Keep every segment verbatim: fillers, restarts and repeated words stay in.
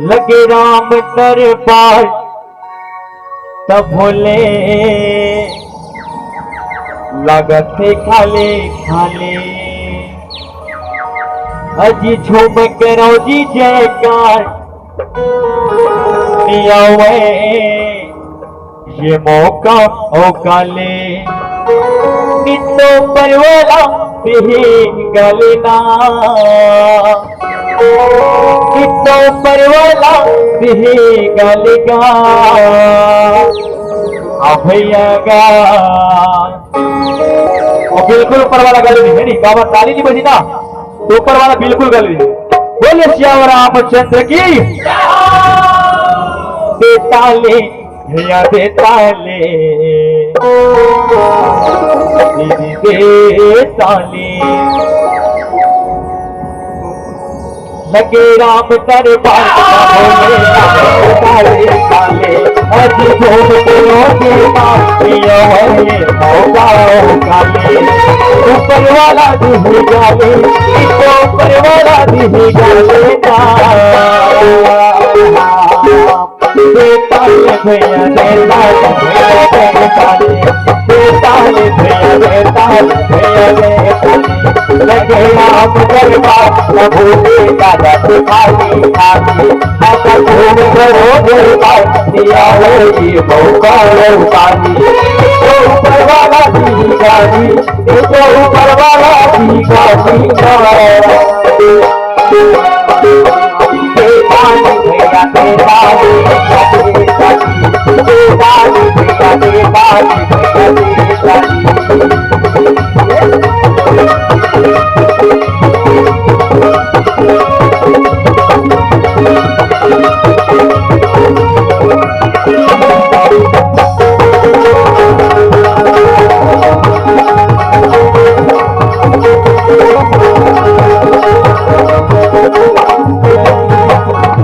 लगे राम दरबार तब भोले, लगत हे खाली खाली। अजी झूम करो जी जयकार, नियावे ये मौका ओ काले। नित्तो परवाला दिही गाले ना, नित्तो परवाला दिही गाले गा। आ भैया गा, और बिल्कुल ऊपर वाला गाले नहीं है, नहीं, काबर ताली नहीं बजी ना, तो ऊपर वाला बिल्कुल गाले नहीं। बोले सियावर रामचंद्र की। बेताले भैया बेताले, दीदी बेताले। लगे राम दरबार का भोले, काले काले, अजी झूम के रोजे ना, पिया वही मौका ओ काले। ऊपर वाला दिही गाले, ऊपर वाला दिही गाले ना। बेताल भैया, बेताल भैया, बेताल, बेताल भैया, बेताल भैया, बेताल। लगे राम दरबार, प्रभु के दादा खाली खाली। माता घूम करो दरबार, दिया है ये मौका लो पानी। तो ऊपर वाला दिही गाली, तो ऊपर वाला दिही गाली।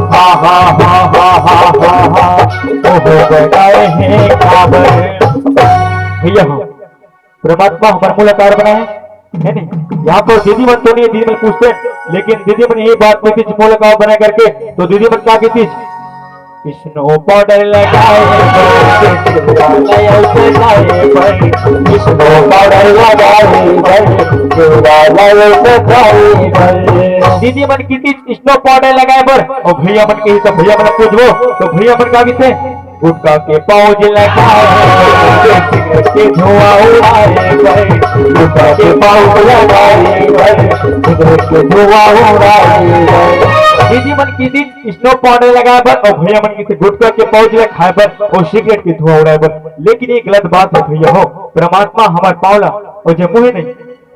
हा, हा, हा। ओहो बनाए हे काबर। भैया हो, परमात्मा हमर मूल आकार बनाए, है नहीं? यहाँ पर दीदी मन तो नहीं है, दीदी मन पूछते हैं, लेकिन दीदी मन यही बात में थी मूल आकार बनाए करके, तो दीदी मन का की थी, स्नो पाउडर लगाए बर, चूड़ा लायो सजाए बर, स्नो पाउडर लगाए बर, चूड़ा लायो सजाए बर। दीदी मन की थी स्नो पाउडर लगाए बर, और भैया मन के ही तो भैया मन पूछबो, तो भैया मन का भी थे, गुटका के पाउच लगाए बर, सिगरेट के धुआं उड़ाए बर, गुटका के पाउच लगाए बर, सिगरेट के धुआं उड़ाए बर। दीदी मन की थी स्नो पाउडर लगाए बर, और भैया मन की थी गुटका के पाउच ला खाए बर और सिगरेट के धुआं उड़ाए बर। लेकिन ये गलत बात है भैया हो, परमात्मा हमार पावला और जे मुहे नहीं,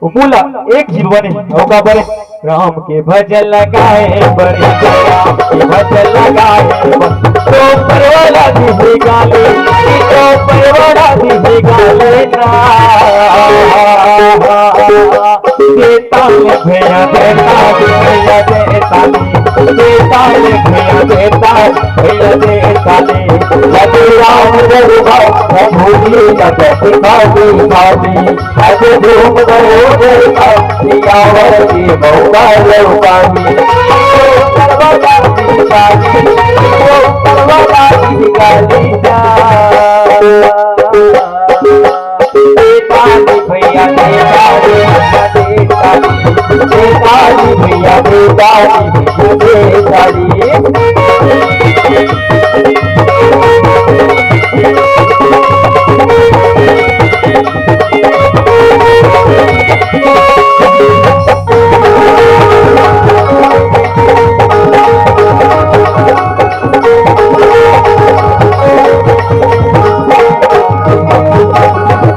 वो मूला एक जीव बने, ओका बरे राम के भजन लगाए बरे, राम के भजन लगाए बरे। तो परवाला दिही गाली, तो परवाला दिही गाली ना। बेताल भैया, बेताल भैया, बेताल, बेताल भैया, बेताल भैया, बेताल। लगे राम दरबार, प्रभु जी जगत खाली खाली। अज धूम गयो देखा, सियावर की मौका लौटानी। ओ परवाला की गाली, ओ परवाला की गाली जा। बेताल भैया, बेताल भैया, बेताल। बेताल भैया, बेताल भैया, बेताल।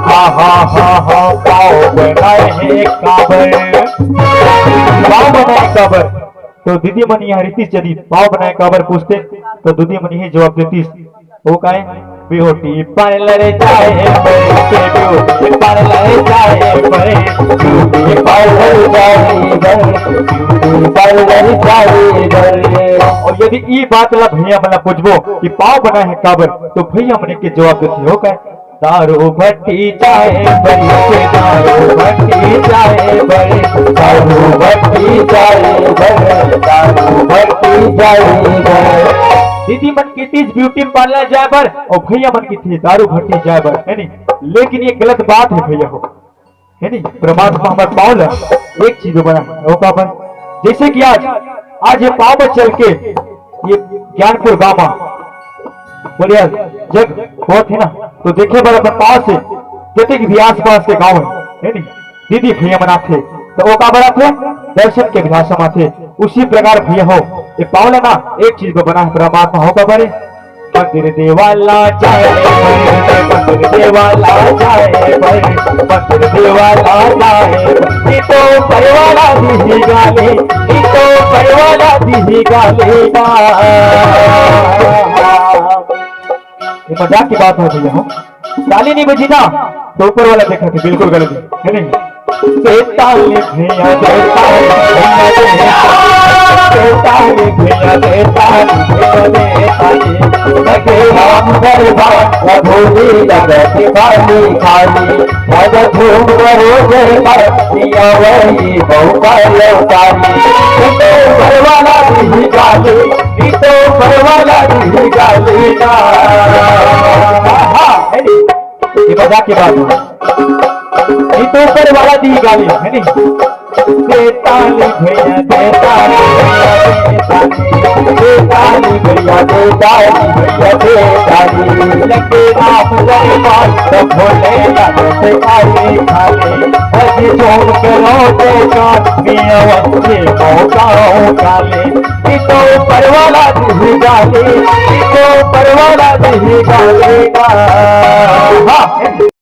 हा, हा, हा, हा, पाव बनाए हे काबर? पाव बनाए काबर? तो दीदी मन यहाँ रीतिस यदि पाव बनाए काबर पूछते, तो दीदी मन यही जवाब देतीस, वो काहे? ब्यूटी पार्लर जाए बर, ब्यूटी पार्लर जाए बर, ब्यूटी पार्लर जाए बर, ब्यूटी पार्लर जाए बर। और यदि ई बात ला भैया मन ला पूछबो कि पाव बनाए हे काबर, तो भैया मन के जवाब देथे, हो काहे? दारू भट्टी जाए बर, दारू भट्टी जाए बर, दारू भट्टी जाए बर, दारू भट्टी दीदी मन कहितिस ब्यूटी पार्लर जाए बर अउ भैया मन कहिथे दारू भट्टी जाए बर, है नी? लेकिन ये गलत बात है भैया हो, है नी? परमात्मा हमर पाँव ला एक चीज बनाए हे, ओ पापा, जैसे कि आज, आज ये पाँव में चल के ये ज्ञानपुर गाँव में बोलिया जग होत हे ना, तो देखे बर अपन पाँव से जतेक भी आसपास के गाँव है, है नी? दीदी भैया मन आथे, तो ओ काबर आथे? दर्शन के अभिलाषा में आथे। उसी प्रकार भैया हो, ये पाँव ला ना एक चीज में बना है परमात्मा हो काबर हे? मंदिर देवाला जाए बर, मंदिर देवाला जाए बर, मंदिर देवाला जाए बर। ये तो परिवाला दिही गाली, ये तो परिवाला दिही गाली ना। ये मजाक की बात हो भैया हो, ताली नहीं बजी ना, तो ऊपर वाला देखा थे, बिल्कुल गलत है, है नहीं? बेताल भैया, बेताल भैया, बेताल भैया, बेताल भैया, बेताल। लगे राम दरबार, प्रभु जी लगत खाली खाली। भज धूम करो जय भरतिया वही बहु का लौटारी। ये तो ऊपर वाला दिही गाली, ये तो ऊपर वाला दिही गाली ना। हाँ, है नी? ये मजाक की बात हो, ये तो ऊपर वाला दिही गाली, है नी? बेताल भैया, बेताल भैया, बेताल। बेताल भैया, बेताल भैया, बेताल। लगे राम दरबार तो भोले नाथ से खाली खाली। भज झूम करो जयकार, मियाँ वंशी मौका काली। ये तो ऊपर वाला दिही गाली, ये तो ऊपर वाला दिही गाली ना। हाँ।